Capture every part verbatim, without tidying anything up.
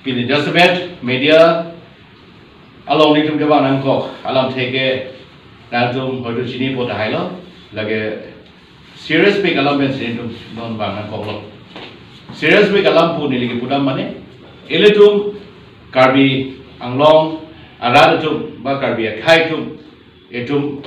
Pini jasemet media along nelitum kevang nangkok alamthe ke nangtum hoitu chinipo tahai lo, lake serious pik alam pensi nelitum non vang nangkoklo. Serious pik alam pu neli kepudam mane, ilitum Karbi Anglong arat atum ba Karbi akhei atum, itum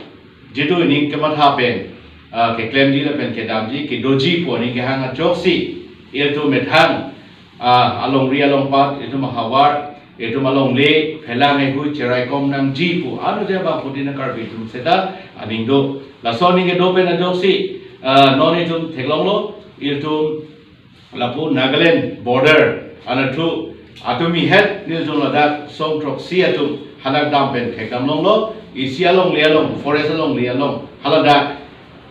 jitu ining kematha pen, ah, keklemji lapen kedamji kedoji pu aning kehang ajoksi, itum methang, ah, alongri alongpat, itum ahavar, itum alongle phelang heihui cheraikom nangji pu anu je ba putin Karbi atum seta aning do. Laso aning kedo pen ajoksi, ah, non itum theklonglo, itum lapu Nagaland border anatthu atum ihet nelitum ladak song throksi atum hadak dam pen thekdam longlo, isi alongle along, forest alongle along, haladak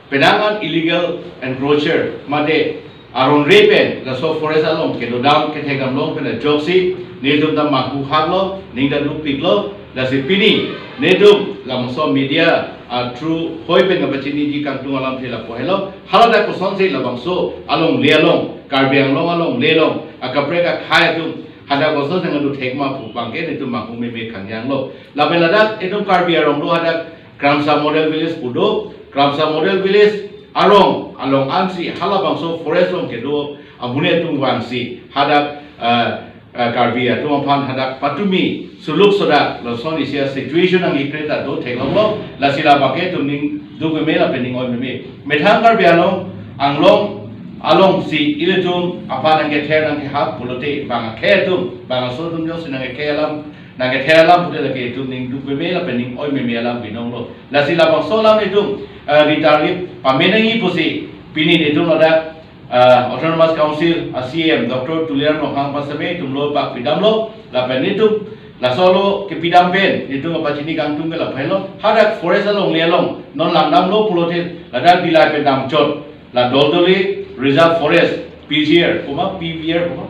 penang an illegal encroacher mate aron re pen laso forest along kedodam kethekdam long pen ajoksi nelitum ta manghu haklo, ning ta dukpiklo. Lasi pini nelitum labangso media a through hoi pen kapachiniji kangtung alamthe lapu helo. Haladak kosonsi labangso alongle along, Karbi Anglong alongle along akaprek akhei atum hadak kosonsi nangdo thek ma pu abangke nelitum manghu meme kangjanglo. Lapen ladak itum Karbi arong do, hadak Kramsa Model Village pu do, Kramsa Model Village arong along ansi halabangso forest along kedo amonit atum vangsi hadak, eh, eh, Karbi atum aphan hadak patumi suluk sodak lason isi a-situation nangkekre ta do theklonglo. Lasi labangke itum ning duk meme lapen ning oi meme. Methang Karbi Anglong, Anglong alongsi ilitum aphan nangkether nangkehap pulote bang akhei atum, bang aso atum jongsi nangkekhe alam, nangkether alam pute lake itum ning duk meme lapen ning oi meme alam binonglo. Lasi labangso alam itum, eh, ritarlip pamenangji pusi pini nelitum ladak, ah, Autonomous Council a-C E M Doctor Tuliram Ronghang aphan seme itum lo pak pidamlo, lapen itum laso lo kepidam pen itum kapachini kangtung ke lapu helo, hadak forest alongle along non langdamlo pulote ladak Dillai pen damchot, la Doldoli Reserve Forest, P G R puma, P V R puma,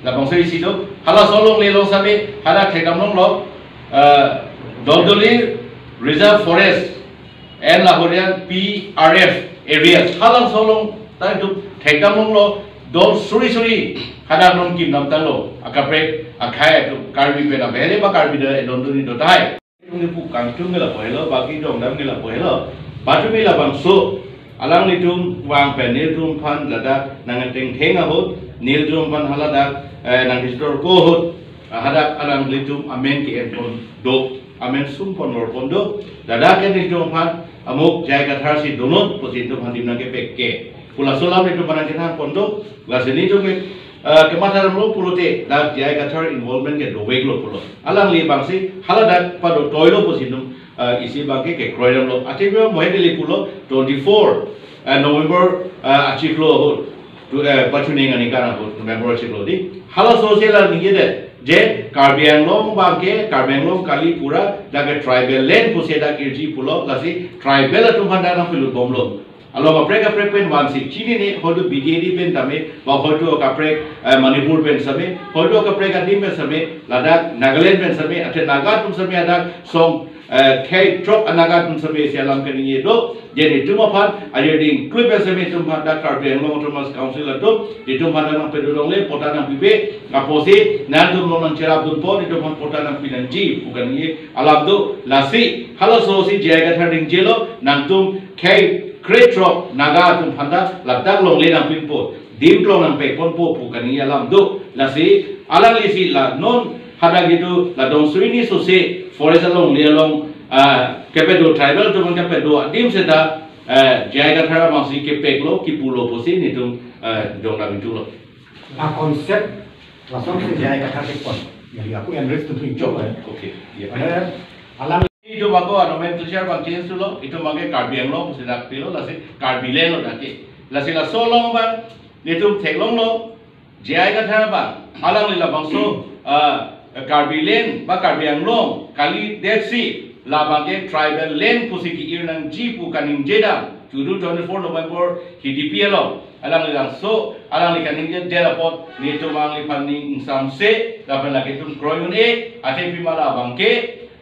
labangso isi do, halaso alongle along seme hadak thekdam longlo, ah, Doldoli Reserve Forest and Lahorian P R F areas, halabangso along ta itum thekdam longlo, dol suri suri hadak non kimdam tanglo, akaprek akhei atum Karbi pen abhere ba Karbi do edon duni do tahai. Itum ni pu kangtung ke lapu helo, baki dongdam ke lapu helo. Patumi labangso alanglitum vang pen nelitum aphan ladak nangtengtheng ahut, nelitum aphan haladak, eh, nangkestor ko ahut, hadak alanglitum amen ke-en pon do, amen sum pon lor pon do. Ladak ke nelitum aphan amuk J I Kathar si donon pusi nelitum aphan dim nangkepek ke pu laso alam nelitum aphan nangkethan pon do. Lasi nelitum ke, eh, kematha damlo pulote dak J I Kathar involvement ke doveklo pulo. Alangli abangsi haladak pado toilo pusi nelitum, eh, isi abangke kekroi damlo. Athe mo hedi le pulo twenty-four, eh, November, eh, achiklo ahut. Tu, eh, pachuning ani kana ahut November achiklo di. Halaso si la ningjedet je Karbi Anglong abangke, Karbi Anglong kali pura dak ke tribal land pusi dak irji pulo, lasi tribal atum aphan dak nangpelut bomlo. Along kaprek kaprek pen vansi chinine, hoitu B J D pen tame, ba hoitu kaprek, eh, Manipur pen seme, hoitu kaprek adim pen seme, ladak Nagaland pen seme, athe Naga atum seme hadak song, eh, khei throk a-Naga atum seme isi alam kaningje do. Je nelitum aphan ajir ding klui pen seme itum aphan dak Karbi Anglong Autonomous Council atum itum aphan nangpedun longle, patta nangpipe, apotsi nangtum non nangcherap dunpo, itum aphan patta nangpi nangji pu kaningje alam do. Lasi halaso si J I Kathar ningjelo, nangtum khei krethrok Naga atum aphan ta ladak longle nangpinpo, dim klong nangpek ponpo pu kaningje alam do. Lasi alangli si la non hadak itum la dong suri ni sose forest alongle along, ah, kepedo tribal atum kepedo adim seta, eh, J I Kathar abangsi kepeklo, kipulo pusi nelitum, eh, dongdam itulo. La concept lasonsi J I Kathar kepon. Jadi aku yang rest tu tunjuk, eh. Okay, ya. Eh, alang itum ako nomenclature abang change lo, itum abangke Karbi Anglong pusi dak pilo, lasi Karbi land lo dak ke. Lasi laso along abang nelitum theklonglo, J I Kathar abang, alangli labangso, ah, Karbi land ba Karbi Anglong kalidetsi labangke tribal land pusi ke-ir nangji pu kaningje dam, chudu twenty-four November Hidipi along. Alangli labangso, alangli kaningjedet apot nelitum alangliphan ning ingsamse, lapen lake itum kroi un-e, athe pima labangke,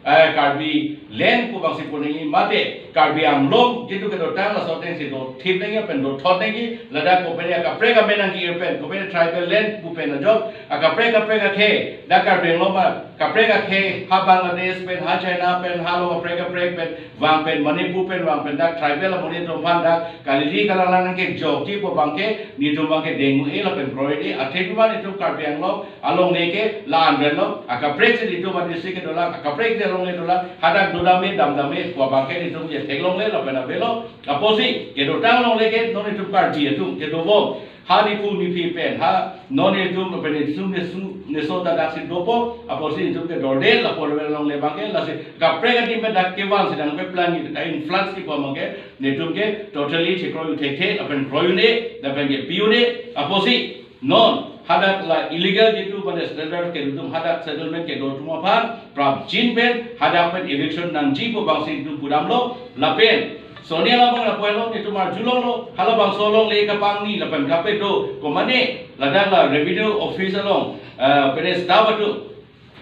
eh, Karbi land pu bangsi pu nangji mate Karbi Anglong jitu kedotang laso atengsi dothip nangji pen dothot nangji, ladak kopine akaprek amen nangji pen kopine tribal land pu pen ajok akaprek akaprek akhei dak Karbi Anglong ma kaprek akhei ha Bangladesh pen ha China pen ha lo kaprek kaprek pen vang pen Manipur pen vang pen dak tribal amonit atum aphan dak kalili kalalang nangkejokji pu abangke netum abangke dengmu-e lapen kroi-e, athe pima netum Karbi Anglong alongle ke la-an ren lo, akaprek si netum a-district kedolang, akaprek si alongle dolang, hadak dodam-e damdam-e pu abangke netum je theklongle lapen avelo, apotsi kedotang alongle ke non netum Karbi atum kedobom ha nephu nephi pen ha non netum pen netum nesu neso ta daksi dopo, apotsi netum kedorde lapu alongle abangke lasi kaprek adim pen dak kevan si nangpeplang ni ka influx kipu abangke netum ke totally chekroi thekthe lapen kroi un-e lapen kepi un-e, apotsi non hadak la illegal jitu pen standard kedo atum hadak settlement kedo atum aphan prapjin pen hadak pen eviction nangji pu bangsi netum pudamlo lapen soni alabang lapu-an lo netum arjulonglo halabangso alongle kapangni lapen kape do komane ladak la revenue office along eh, pen staff atum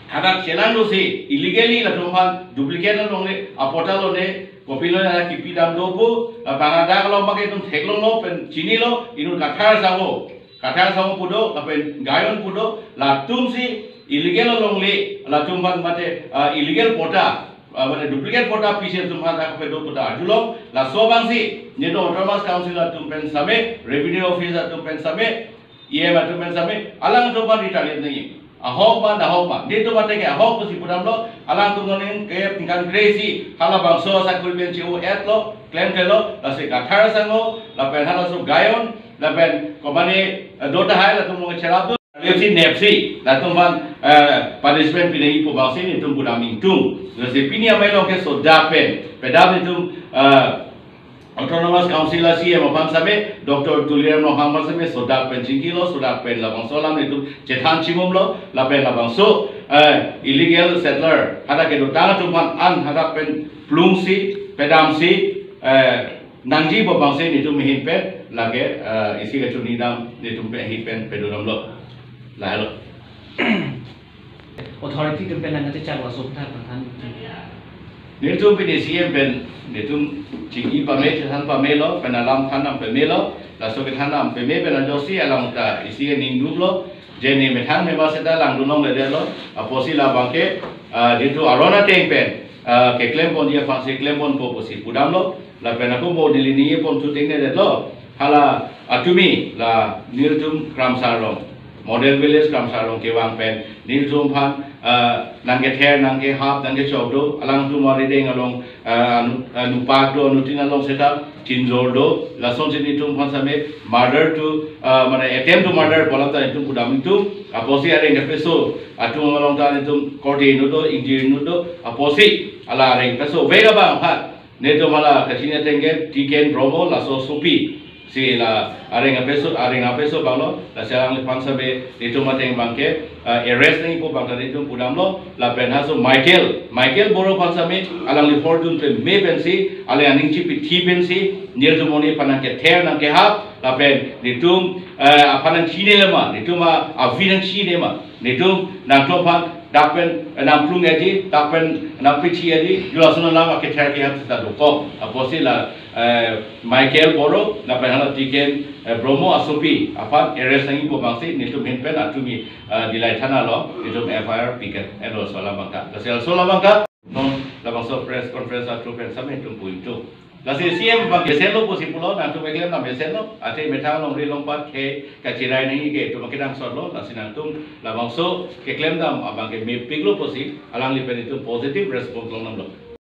hadak chelang dosi illegally latum aphan duplicate alongle apota lone kopilo na kipidam do pu lapen hadak along abangke netum theklonglo pen chinilo inut Kathar Sangho, Kathar Sangho pu do lapen Gayon pu do, latumsi illegal alongle latum aphan mate ah, illegal pota ah, mate duplicate pota pisi latum aphan dak kedo pota arjulong, laso abangsi netum Autonomous Council atum pen same, revenue office atum pen same, E M atum pen same alangtum aphan retaliate nangji. Ahok ma dahok ma, netum ateng ke ahok pusi pudamlo, alangtum non ke tingkan kre si halabangso asakuri pen che-o-etlo, klemklelo, lasi Kathar Sangho lapen halaso Gayon lapen komane eh, do tahai latum along cherap do, lesi nepsi latum aphan eh, punishment pi nangji pu bangsi netum pudam ingtung. Lasi pini amei along ke sodak pen pedam netum eh, Autonomous Council a-C E M aphan same, Doctor Tuliram Ronghang aphan same sodak pen chingkilo, sodak pen labangso alam netum chethan chimumlo, lapen labangso eh, illegal settler hadak kedotang atum aphan an hadak pen plungsi pedamsi eh, nangji pu bangsi netum ahin pen lake eh, isi kachini dam netum pen ahin pen pedodamlo. Lahelo. Authority atum pen nangkachechak laso aphan than. Netum pini C E M pen netum chingki pame chethan pamelo, pen alam than dam pamelo, laso kethan dam pame pen ajoksi alam ta isi aning duklo, je ne methang meba seta langdunlongledetlo, apotsi labangke ah, jitu aron ateng pen ah, keklem ponji aphansi klem ponpo pusi pudamlo, lapen ako mo neli ningje pon thu tengnedetlo. Hala atumi la nelitum Kramsarlong, Model Village Kramsarlong kevang pen nelitum aphan ah, nangkether, nangkehap, nangkechok do, alangtum arideng along ah, anu- anupak do, anuttin along seta chinjor do, lasonsi netum aphan same murder to ah, mane attempt to murder pu alam ta netum pudam ingtung, apotsi areng kepeso atum along ta netum korte inut do, ingjir inut do, apotsi hala areng kepeso vega bang aphan netum hala kachini ateng ke Tiken Bromo laso asopi si la areng apeso, areng apeso abanglo, lasi alangliphan same netum ateng abangke ah, arrest nangji pu abang ta netum pudamlo, lapen halaso Michael, Michael Boro aphan same alangli hordun pame pensi, alangli aning chipithi pensi, nelitum amonit aphan nangkether nangkehap, lapen netum eh, aphan nangchinine ma, netum a- avi nangchinine ma, netum nangtum aphan dak pen eh, nangplung-eji, dak pen nangpithi-eji, jula sona lama kether kehap seta dokok. Apotsi la eh, Michael Boro lapen hala Tiken eh, Bromo asopi aphan arrest nangji pu bangsi netum ahin pen atumi eh, Dillai thana along netum F I R piket, eno laso alam abang ta. Lasi laso alam abang ta non labangso press conference atum pen same netum pu ingtung. Lasi C E M abang mesenlo pusi pulo, nangtum keklem dam mesenlo, athe methang longri longpat ke kachirai nangji ke netum kenangsotlo, lasi nangtum labangso keklem dam abangke mepiklo pusi alangli pen netum positive response longdamlo.